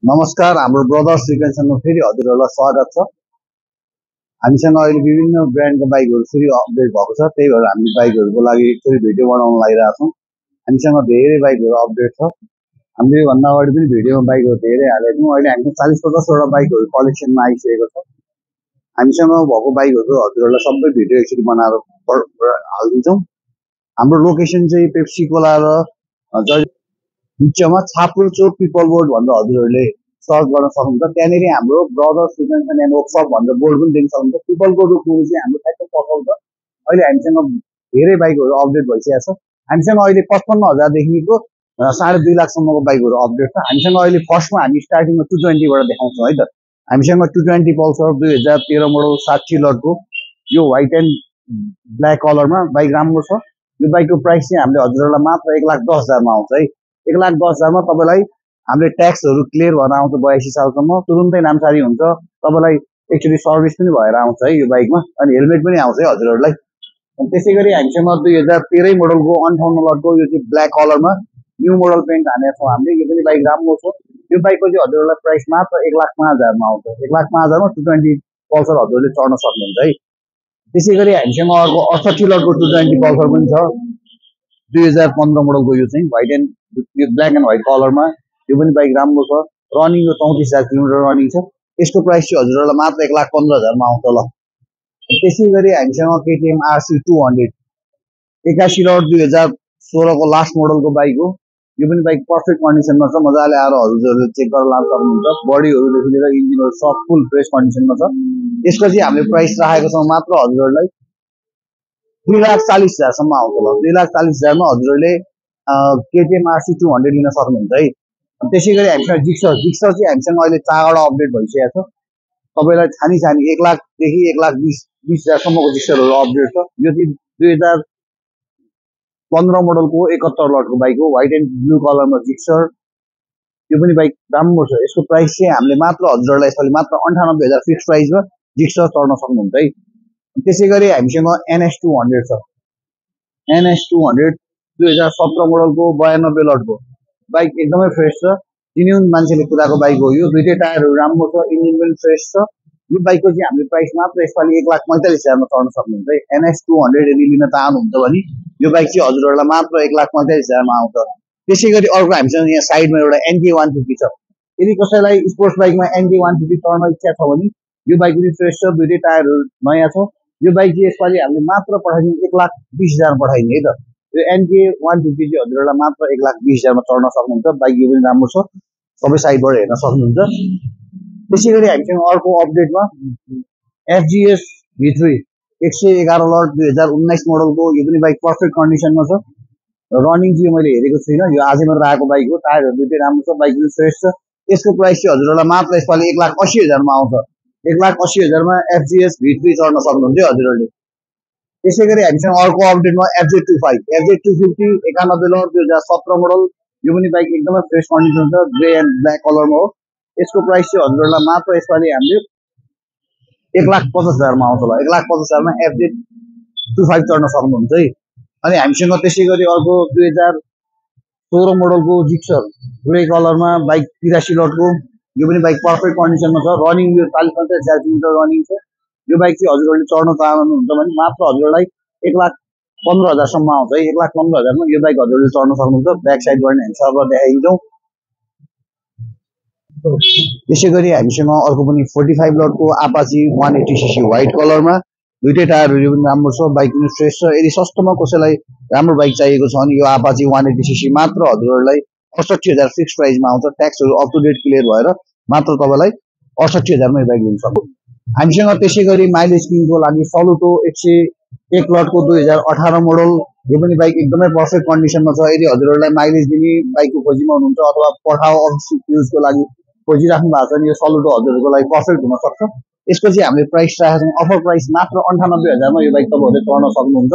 नमस्कार, हाम्रो ब्रदर्स रिकन्सनमा फेरि हजुरहरूलाई स्वागत छ। हामीसँग अहिले विभिन्न ब्रान्डका बाइकहरू फेरि अपडेट भएको छ, त्यही भएर हामी बाइकहरूको लागि फेरि भिडियो बनाउन लागिरहेको छौँ। हामीसँग धेरै बाइकहरू अपडेट छ। हामीले भन्दा अगाडि पनि भिडियोमा बाइकहरू धेरै हालेको थियौँ। अहिले हामीसँग 40-50वटा बाइकहरू कलेक्सनमा आइसकेको छ। हामीसँग भएको बाइकहरू हजुरहरूलाई सबै भिडियो यसरी बनाएर हालिदिन्छौँ। हाम्रो लोकेसन चाहिँ पेप्सी कोला र बिचमा छाप्रो चोक पिपल बोर्ड भनेर हजुरहरूले सर्च गर्न सक्नुहुन्छ। त्यहाँनिर हाम्रो ब्रदर्स रिकन्सन एन्ड वर्कसप भनेर बोर्ड पनि देख्न सक्नुहुन्छ। पिपल बोर्डको मुनि चाहिँ हाम्रो ठ्याक्कै पसल छ। अहिले हामीसँग धेरै बाइकहरू अपडेट भइसकेको छ। हामीसँग अहिले 55,000देखिको 2.5 लाखसम्मको बाइकहरू अपडेट छ। हामीसँग अहिले फर्स्टमा हामी स्टार्टिङमा 220बाट देखाउँछौँ है त। हामीसँग 220 पल्सर 2013 मोडल 60 लटको यो व्हाइट एन्ड ब्ल्याक कलरमा बाइक राम्रो छ। यो बाइकको प्राइस चाहिँ हामीले हजुरहरूलाई मात्र 1,10,000मा आउँछ है। 1,10,000मा तपाईँलाई हामीले ट्याक्सहरू क्लियर भएर आउँछ 82 सालसम्म, तुरुन्तै नामसारी हुन्छ। तपाईँलाई एक्चुअली सर्भिस पनि भएर आउँछ है यो बाइकमा, अनि हेलमेट पनि आउँछ है हजुरहरूलाई। त्यसै गरी हामीसँग 2013 मोडलको 58 लटको यो चाहिँ ब्ल्याक कलरमा न्यू मोडल पेन्ट हानेको छौँ हामीले। यो पनि बाइक राम्रो छ। यो बाइकको चाहिँ हजुरहरूलाई प्राइस मात्र 1,05,000मा आउँछ। 1,05,000मा 220 पल्सर हजुरले चढ्न सक्नुहुन्छ है। त्यसै गरी हामीसँग अर्को 68 लटको 220 पल्सर पनि छ। 2015 मोडलको यो चाहिँ व्हाइट एन्ड यो ब्ल्याक एन्ड व्हाइट कलरमा, यो पनि बाइक राम्रो छ। रनिङ यो 34,000 किलोमिटर रनिङ छ। यसको प्राइस चाहिँ हजुरहरूलाई मात्र 1,15,000मा आउँछ ल। त्यसै गरी हामीसँग केटिएम RC 200 81 लट 2016को लास्ट मोडलको बाइक हो। यो पनि बाइक पर्फेक्ट कन्डिसनमा छ। मजाले आएर हजुरहरूले चेक गरेर लान सक्नुहुन्छ। बडीहरूदेखि लिएर इन्जिनहरू सब फुल फ्रेस कन्डिसनमा छ। यसको चाहिँ हामीले प्राइस राखेको छौँ मात्र हजुरहरूलाई 2,40,000सम्म आउँछ ल। 2,40,000मा हजुरहरूले केटिएम RC 200 लिन सक्नुहुन्छ है। त्यसै गरी हामीसँग जिक्सर चाहिँ हामीसँग अहिले 4वटा अपडेट भइसकेको छ। तपाईँलाई छानी 1 लाखदेखि 1,20,000सम्मको जिक्सरहरू अपडेट छ। यो चाहिँ 2015 मोडलको 71 लटको बाइक हो, व्हाइट एन्ड ब्लू कलरमा जिक्सर। यो पनि बाइक राम्रो छ। यसको प्राइस चाहिँ हामीले मात्र हजुरहरूलाई यसपालि मात्र 98,000 फिक्स प्राइसमा जिक्सर चढ्न सक्नुहुन्छ है। त्यसै गरी हामीसँग NS 200 छ। NS 200 2017 मोडलको 92 लटको बाइक एकदमै फ्रेस छ। जिन्युन मान्छेले कुदाएको बाइक हो यो। दुईटै टायरहरू राम्रो छ, इन्जिन पनि फ्रेस छ। यो बाइकको चाहिँ हामीले प्राइस मात्र यसपालि 1,45,000मा चढ्न सक्नुहुन्छ है। NS 200 यदि लिन चाहनुहुन्छ भने यो बाइक चाहिँ हजुरहरूलाई मात्र 1,45,000मा आउँछ। त्यसै गरी अर्को हामीसँग यहाँ साइडमा एउटा NK 150 छ। यदि कसैलाई स्पोर्ट्स बाइकमा NK 150 चढ्न इच्छा छ भने यो बाइक पनि फ्रेस छ, दुईटै टायरहरू नयाँ छ। यो बाइक चाहिँ यसपालि हामीले मात्र पठाइदिने 1,20,000 पठाइदिने है त। यो NK 150 चाहिँ हजुरहरूलाई मात्र 1,20,000मा चढ्न सक्नुहुन्छ। बाइक यो पनि राम्रो छ, सबै साइडबाट हेर्न सक्नुहुन्छ। त्यसै गरी हामीसँग अर्को अपडेटमा FGS V3 111 लट 2019 मोडलको यो पनि बाइक पर्फेक्ट कन्डिसनमा छ। रनिङ चाहिँ मैले हेरेको छुइनँ, यो आजै मात्र आएको बाइक हो। टायरहरू दुईटै राम्रो छ, बाइक पनि फ्रेस छ। यसको प्राइस चाहिँ हजुरहरूलाई मात्र यसपालि 1,80,000मा आउँछ। 1,80,000मा FGS V3 चढ्न सक्नुहुन्छ हजुरहरूले। त्यसै गरी हामीसँग अर्को अपडेटमा FZ25 FZ250 91 लट 2017 मोडल, यो पनि बाइक एकदमै फ्रेस कन्डिसन छ, ग्रे एन्ड ब्ल्याक कलरमा हो। यसको प्राइस चाहिँ हजुरहरूलाई मात्र यसपालि हामीले 1,50,000मा आउँछ ल। 1,50,000मा FZ25 चढ्न सक्नुहुन्छ है। अनि हामीसँग त्यसै गरी अर्को 2016 मोडलको जिक्सर ग्रे कलरमा बाइक 83 लटको, यो पनि बाइक पर्फेक्ट कन्डिसनमा छ। रनिङ यो 40-45,000 किलोमिटर रनिङ छ। यो बाइक चाहिँ हजुरहरूले चढ्न चाहनुहुन्छ भने मात्र हजुरहरूलाई 1,15,000सम्म आउँछ है। 1,15,000मा यो बाइक हजुरहरूले चढ्न सक्नुहुन्छ। ब्याक साइडबाट हामी सर्भर देखाइदिन्छौँ। त्यसै गरी हामीसँग अर्को पनि 45 लटको आपाची 180cc व्हाइट कलरमा, दुईटै टायरहरू पनि राम्रो छ, बाइक पनि फ्रेस छ। यदि सस्तोमा कसैलाई राम्रो बाइक चाहिएको छ भने यो आपाची 180cc मात्र हजुरहरूलाई 68,000 फिक्स प्राइसमा आउँछ। ट्याक्सहरू अप टु डेट क्लियर भएर मात्र तपाईँलाई 68,000मा यो बाइक लिन सक्नुहुन्छ। हामीसँग त्यसै गरी माइलेज किङको लागि सलुटो 101 लटको 2018 मोडल, यो पनि बाइक एकदमै पर्फेक्ट कन्डिसनमा छ। यदि हजुरहरूलाई माइलेज दिने बाइकको खोजीमा हुनुहुन्छ अथवा पठाओ अफिस युजको लागि खोजिराख्नु भएको छ भने यो सलुटो हजुरहरूको लागि पर्फेक्ट हुनसक्छ। यसको चाहिँ हामीले प्राइस राखेको छौँ अफर प्राइस मात्र 98,000मा यो बाइक तपाईँहरूले चढ्न सक्नुहुन्छ।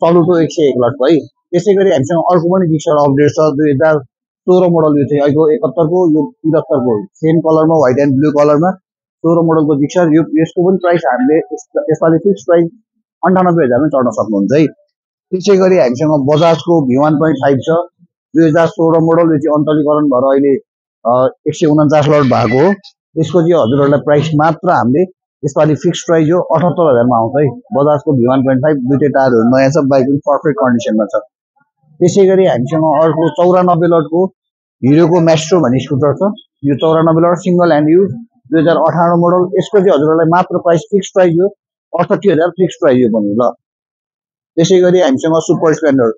सलुटो 101 लटको है। त्यसै गरी हामीसँग अर्को पनि जिक्सर अपडेट छ 2016 मोडल, यो चाहिँ अहिले 71को यो 73को सेम कलरमा व्हाइट एन्ड ब्लू कलरमा 16 मोडलको जिक्सर। यसको पनि प्राइस हामीले यसपालि फिक्स प्राइस 98,000मा चढ्न सक्नुहुन्छ है। त्यसै गरी हामीसँग बजाजको V1.5 छ 2016 मोडल, यो चाहिँ अन्तलीकरण भएर अहिले 149 लट भएको हो। यसको चाहिँ हजुरहरूलाई प्राइस मात्र हामीले यसपालि फिक्स प्राइस हो 78,000 मा आउँछ है। बजाजको V1.5 दुईटै टायरहरू नयाँ छ, बाइक पनि पर्फेक्ट कन्डिसनमा छ। त्यसैगरी हामीसँग अर्को 94 लटको हिरोको मेस्ट्रो भन्ने स्कुटर छ। यो 94 lot single hand use 2018 model. यसको चाहिँ हजुरहरूलाई मात्र प्राइस फिक्स प्राइस हो 68,000 फिक्स प्राइस हो पनि ल। त्यसैगरी हामीसँग super Splendor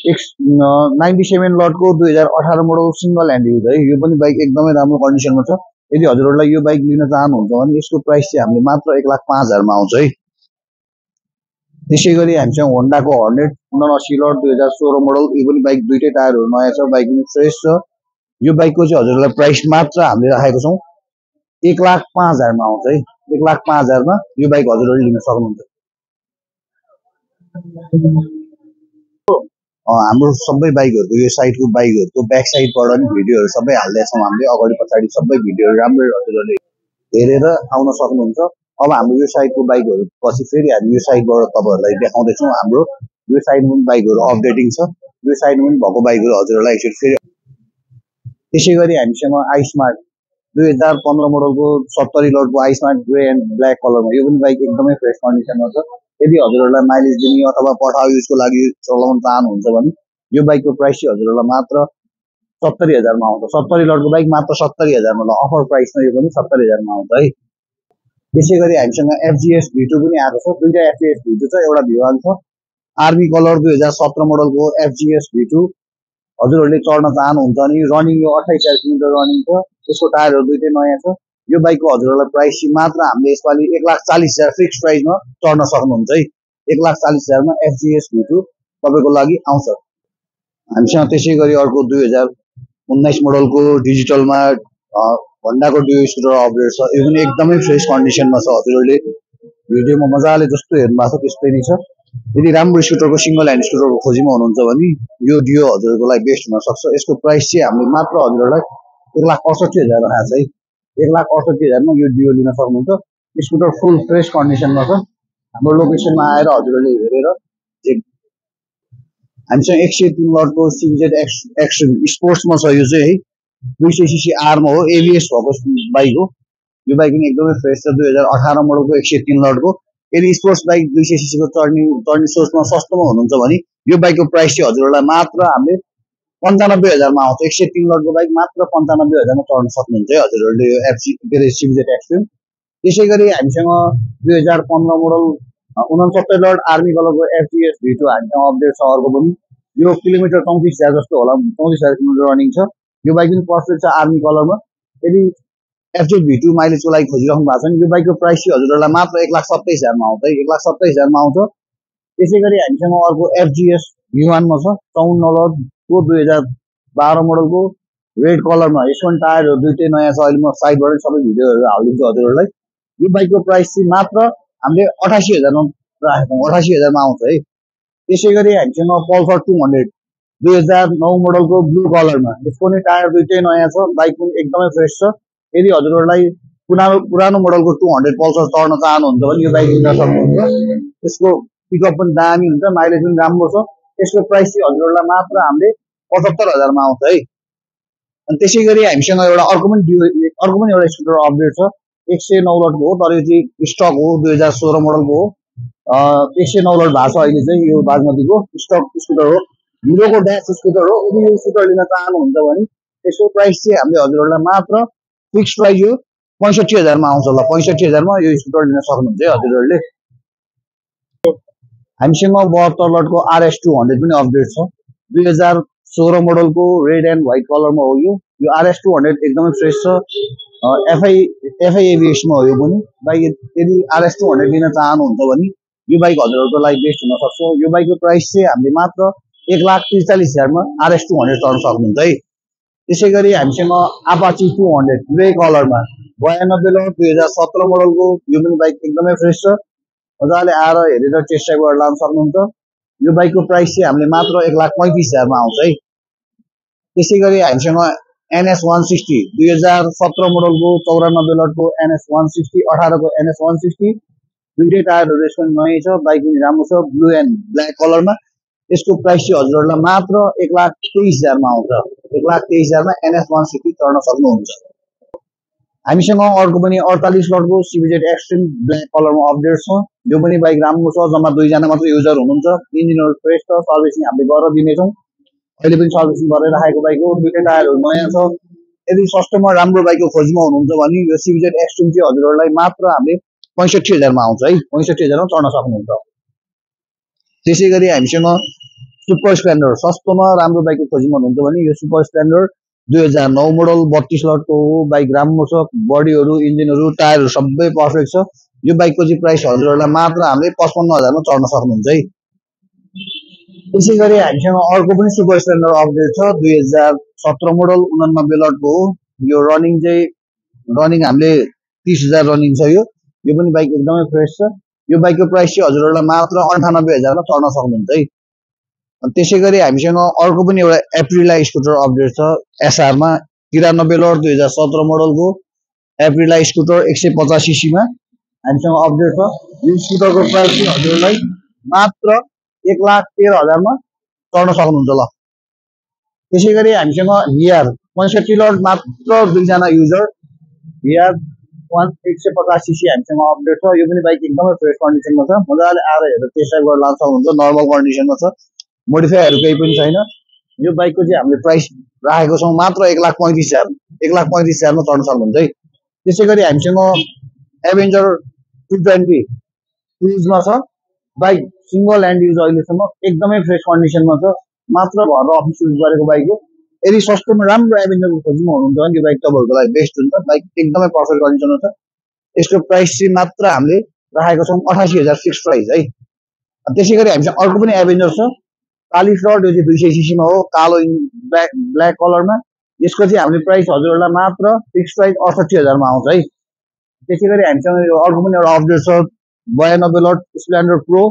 97 लटको 2018 model single hand use है। यो पनि बाइक एकदमै राम्रो कन्डिसनमा छ। यदि हजुरहरूलाई यो बाइक लिन चाहनुहुन्छ भने यसको प्राइस चाहिँ हामीले मात्र 1,05,000 मा आउँछ है। त्यसैगरी हामीसँग होन्डाको हर्नेट 79 लट 2016 मोडल। यो पनि बाइक दुईटै टायरहरू नयाँ छ, बाइक पनि फ्रेस छ। यो बाइकको चाहिँ हजुरहरूलाई प्राइस मात्र हामीले राखेको छौँ 1,05,000 मा आउँछ है। 1,05,000 मा यो बाइक हजुरहरूले लिन सक्नुहुन्छ। हाम्रो सबै बाइकहरूको यो साइडको बाइकहरूको ब्याक साइडबाट नि भिडियोहरू सबै हाल्दैछौँ हामीले। अगाडि पछाडि सबै भिडियोहरू राम्रै हजुरहरूले हेरेर आउन सक्नुहुन्छ। अब हाम्रो यो साइडको बाइकहरू पछि फेरि हामी यो साइडबाट तपाईँहरूलाई देखाउँदैछौँ। हाम्रो यो साइडमा पनि बाइकहरू अपडेटिङ छ। यो साइडमा पनि भएको बाइकहरू हजुरहरूलाई एकचोटि फेरि। त्यसैगरी हामीसँग आइस्मार्ट 2015 मोडलको 70 लटको आइस्मार्ट ग्रे एन्ड ब्ल्याक कलरमा। यो पनि बाइक एकदमै फ्रेस कन्डिसनमा छ। यदि हजुरहरूलाई माइलेज दिने अथवा पठाउ युजको लागि चलाउन चाहनुहुन्छ भने यो बाइकको प्राइस चाहिँ हजुरहरूलाई मात्र 70,000 मा आउँछ। 70 लटको बाइक मात्र 70,000 मा, अफर प्राइसमा यो पनि 70,000 मा आउँछ है। त्यसैगरी हामीसँग FGS V2 पनि आएको छ। दुईटा FGS V2 छ, एउटा V1 छ। आर्मी कलर 2017 मोडलको FGS V2 हजुरहरूले चढ्न चाहनुहुन्छ भने रनिङ यो 28,000 किलोमिटर रनिङ छ। यसको टायरहरू दुईटै नयाँ छ। यो बाइकको हजुरहरूलाई प्राइस मात्र हामीले यसपालि 1,40,000 फिक्स प्राइसमा चढ्न सक्नुहुन्छ है। 1,40,000 मा FGS V2 तपाईँको लागि आउँछ। हामीसँग त्यसैगरी अर्को 2019 मोडलको डिजिटलमा होन्डाको ड्यु स्कुटर अपडेट छ। यो पनि एकदमै फ्रेस कन्डिसनमा छ। हजुरहरूले भिडियोमा मजाले जस्तो हेर्नु भएको छ त्यस्तै नै छ। यदि राम्रो स्कुटरको सिंगल ह्यान्ड स्कुटरको खोजीमा हुनुहुन्छ भने यो डियो हजुरहरूको लागि बेस्ट हुन सक्छ। यसको प्राइस चाहिँ हामीले मात्र हजुरहरूलाई 1,68,000 राखेको छ है। 1,68,000 मा यो डियो लिन सक्नुहुन्छ। स्कुटर फुल फ्रेस कन्डिसनमा छ। हाम्रो लोकेसनमा आएर हजुरहरूले हेरेर हामीसँग 103 लटको CBZ एक्सट्रिम स्पोर्ट्समा छ। यो चाहिँ है 200 सीसी आरमा हो, ABS भएको बाइक हो। यो बाइक पनि एकदमै फ्रेस छ। 2018 मोडलको 103 लटको। यदि स्पोर्ट्स बाइक 200 सीसी को चढ्ने सोचमा सस्तोमा हुनुहुन्छ भने यो बाइकको प्राइस चाहिँ हजुरहरूलाई मात्र हामीले 95,000 मा आउँछ। 103 लटको बाइक मात्र 95,000 मा चढ्न सक्नुहुन्छ है हजुरहरूले यो CBZ एक्सट्रिम। त्यसैगरी हामीसँग 2015 मोडल 69 लट आर्मी कलरको FGS V2 हामीसँग अपडेट छ। अर्को पनि यो किलोमिटर 34,000 जस्तो होला, 34,000 किलोमिटर रनिङ छ। यो बाइक पनि पर्फेक्ट छ आर्मी कलरमा। यदि FGS V2 माइलेजको लागि खोजिराख्नु भएको छ भने यो बाइकको प्राइस चाहिँ हजुरहरूलाई मात्र 1,27,000 मा आउँछ है। 1,27,000 मा आउँछ। त्यसैगरी हामीसँग अर्को FGS V1 मा छ 54 लटको 2012 मोडलको रेड कलरमा। यसको पनि टायरहरू दुईटै नयाँ छ। अहिले म साइडबाट सबै भिडियोहरू हालिदिन्छु हजुरहरूलाई। यो बाइकको प्राइस चाहिँ मात्र हामीले 88,000 मा राखेको छौँ। 88,000 मा आउँछ है। त्यसैगरी हामीसँग पल्सर 200 2009 मोडलको ब्लू कलरमा। यसको नि टायर दुईटै नयाँ छ, बाइक पनि एकदमै फ्रेस छ। यदि हजुरहरूलाई पुरानो मोडलको 200 पल्सर चढ्न चाहनुहुन्छ भने यो बाइक लिन सक्नुहुन्छ। यसको पिकअप पनि दामी हुन्छ, माइलेज पनि राम्रो छ। यसको प्राइस चाहिँ हजुरहरूलाई मात्र हामीले 75,000 मा आउँछ है। अनि त्यसैगरी हामीसँग अर्को पनि एउटा स्कुटर अपडेट छ। 109 लटको हो, तर यो चाहिँ स्टक हो, 2016 मोडलको हो। 109 लट भएको छ अहिले चाहिँ। यो बागमतीको स्टक स्कुटर हो, हिरोको ड्यास स्कुटर हो। यदि यो स्कुटर लिन चाहनुहुन्छ भने यसको प्राइस चाहिँ हामीले हजुरहरूलाई मात्र फिक्स प्राइस हो 65,000 मा आउँछ। ल 65,000 मा यो स्कुटर लिन सक्नुहुन्छ है हजुरहरूले। हामीसँग 72 लटको RS 200 पनि अपडेट छ। 2016 मोडलको रेड एन्ड व्हाइट कलरमा हो। यो RS 200 एकदमै फ्रेस छ। FI ABS मा हो यो पनि बाइक। यदि RS 200 लिन चाहनुहुन्छ भने यो बाइक हजुरहरूको लागि बेस्ट हुन सक्छ। यो बाइकको प्राइस चाहिँ हामीले मात्र 1,43,000 मा RS 200 चढ्न सक्नुहुन्छ है। त्यसैगरी हामीसँग अपाची 200 ग्रे कलरमा 92 लट 2017 मोडलको। यो पनि बाइक एकदमै फ्रेस छ। मजाले आएर हेरेर टेस्ट ड्राइभ गरेर लान सक्नुहुन्छ। यो बाइकको प्राइस चाहिँ हामीले मात्र 1,35,000 मा आउँछ है। त्यसैगरी हामीसँग NS 160 2017 मोडलको 94 लटको NS 160 18 को NS 160 दुईटै टायरहरू यसको नयाँ छ। बाइक पनि राम्रो छ, ब्लू एन्ड ब्ल्याक कलरमा। यसको प्राइस चाहिँ हजुरहरूलाई मात्र 1,23,000 मा आउँछ। 1,23,000 मा NS 160 चढ्न सक्नुहुन्छ। हामीसँग अर्को पनि 48 लटको CBZ एक्सट्रिम ब्ल्याक कलरमा अपडेट छ। यो पनि बाइक राम्रो छ, जम्मा 2 जना मात्र युजर हुनुहुन्छ। इन्जिनहरु फ्रेस छ, सर्भिसिङ हामीले गरेर दिनेछौँ। अहिले पनि सर्भिसिङ गरेर राखेको बाइक हो। दुईटै टायरहरु नयाँ छ। यदि सस्तोमा राम्रो बाइकको खोजीमा हुनुहुन्छ भने यो CBZ एक्सट्रिम चाहिँ हजुरहरूलाई मात्र हामीले 65,000 मा आउँछ है। 65,000 मा चढ्न सक्नुहुन्छ। त्यसैगरी हामीसँग सुपर स्प्लेन्डर सस्तोमा राम्रो बाइकको खोजीमा हुनुहुन्छ भने यो सुपर स्प्लेन्डर 2009 मोडल 32 लटको हो। बाइक राम्रो छ, बडीहरु, इन्जिनहरु, टायरहरु सबै पर्फेक्ट छ। यो बाइकको चाहिँ प्राइस हजुरहरूलाई मात्र हामीले 55,000 मा चढ्न सक्नुहुन्छ है। त्यसैगरी हामीसँग अर्को पनि सुपर स्प्लेन्डर अपडेट छ। 2017 मोडल 89 लटको हो। यो रनिङ हामीले 30,000 रनिङ छ। यो पनि बाइक एकदमै फ्रेस छ। यो बाइकको प्राइस चाहिँ हजुरहरूलाई मात्र 98,000 मा चढ्न सक्नुहुन्छ है। त्यसैगरी हामीसँग अर्को पनि एउटा एप्रिला स्कुटर अपडेट छ। SR मा 93 लट 2017 मोडलको एप्रिला स्कुटर 150 सीसी मा हामीसँग अपडेट छ। यो स्कुटरको प्राइस चाहिँ हजुरहरूलाई मात्र 1,13,000 मा चढ्न सक्नुहुन्छ ल। त्यसैगरी हामीसँग VR 65 लट मात्र 2 जना युजर VR 150 सीसी हामीसँग अपडेट छ। यो पनि बाइक एकदमै फ्रेस कन्डिसनमा छ। मजाले आएर हेरेर टेस्ट ड्राइभ गर्न लान सक्नुहुन्छ। नर्मल कन्डिसनमा छ, मोडिफाईहरु केही पनि छैन। यो बाइकको चाहिँ हामीले प्राइस राखेको छौं मात्र 1,35,000 1,35,000 मा चढ्न सक्नुहुन्छ है। त्यसैगरी हामीसँग एभेन्जर 220 क्रुजमा छ। बाइक सिंगल ह्यान्ड युज अहिलेसम्म एकदमै फ्रेस कन्डिसनमा छ। मात्र घर अफिस युज गरेको बाइक हो। यदि सस्तोमा राम्रो एभेन्जरको खोजीमा हुनुहुन्छ भने यो बाइक तपाईहरुको लागि बेस्ट हुन्छ। बाइक एकदमै पर्फेक्ट कन्डिसनमा छ। यसको प्राइस चाहिँ मात्र हामीले राखेको छौं 88,000 फिक्स प्राइस है। त्यसैगरी हामीसँग अर्को पनि एभेन्जर छ। 40 लट यो चाहिँ 200 सीसी मा हो, कालो ब्ल्याक कलरमा। यसको चाहिँ हामीले प्राइस हजुरहरूलाई मात्र फिक्स प्राइस 68,000 मा आउँछ है। त्यसैगरी हामीसँग यो अर्को पनि एउटा अपडेट छ। 92 लट स्प्लेन्डर प्रो।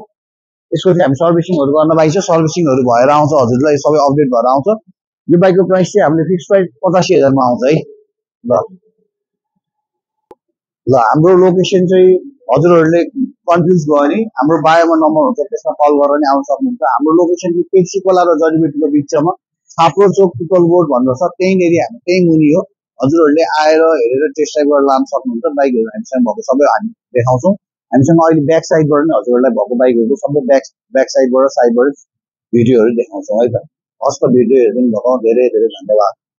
यसको चाहिँ हामी सर्भिसिङहरु गर्न बाइक छ। सर्भिसिङहरु भएर आउँछ, हजुरलाई सबै अपडेट भएर आउँछ। यो बाइकको प्राइस चाहिँ हामीले फिक्स प्राइस 85,000 मा आउँछ है। ल हाम्रो लोकेसन चाहिँ हजुरहरूले कन्फ्युज भयो भने हाम्रो बायोमा नम्बर हुन्छ, त्यसमा कल गरेर नि आउन सक्नुहुन्छ। हाम्रो लोकेसन चाहिँ पेप्सी खोला र जडीबुटीको बिचमा छाप्रो चोक पिपल बोर्ड भनेर छ। त्यही हामी त्यही मुनि हो। हजुरहरूले आएर हेरेर टेस्ट ड्राइभ गरेर लान सक्नुहुन्छ। बाइकहरु हामीसँग भएको सबै हामी देखाउँछौँ। हामीसँग अहिले ब्याक साइडबाट नि हजुरहरूलाई भएको बाइकहरु सबै ब्याक साइडबाट साइडबाट भिडियोहरु देखाउँछौँ है त। हस् त, भिडियो हेर्दिनु भएको धेरै धेरै धन्यवाद।